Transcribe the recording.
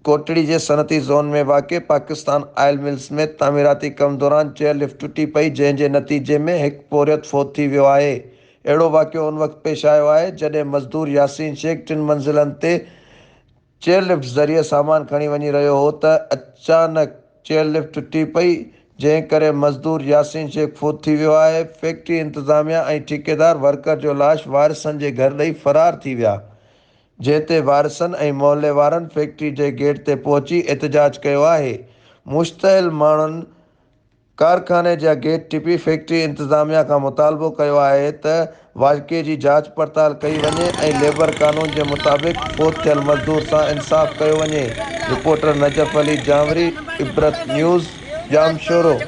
ڪوٽڙي جي صنعتي زون ۾ واقع پاڪستان آئل ملز ۾ تعميراتي ڪم دوران چيئر لفٽ ٽٽي پئي جنهن جي نتيجي ۾ هڪ پورهيت فوت ٿي ويو آهي. اهڙو واقعو ان وقت پيش آيو آهي جڏهن مزدور ياسين شيخ ٽن منزلن تي چيئر لفٽ ذريعي سامان کڻي وڃي رهيو هو ته اچانڪ چيئر لفٽ ٽٽي پئي جنهن ڪري مزدور ياسين شيخ فوت ٿي ويو آهي. فيڪٽري انتظاميا ۽ ٺيڪيدار ورڪر جو لاش وارثن جي گهر ڏئي فرار ٿي ويا. جنهن تي وارثن ۽ محلي وارن فيڪٽري جي گيٽ تي پهچي احتجاج ڪيو آهي. مشتعل ماڻهن ڪارخاني جا گيٽ ٽپي فيڪٽري انتظاميا کان مطالبو ڪيو آهي ته واقعي جي جاچ پڙتال ڪئي وڃي ۽ ليبر قانون جي مطابق فوت ٿيل مزدور سان انصاف ڪيو وڃي. رپورٽر نجف علي جانوري، عبرت نيوز، ڄامشورو.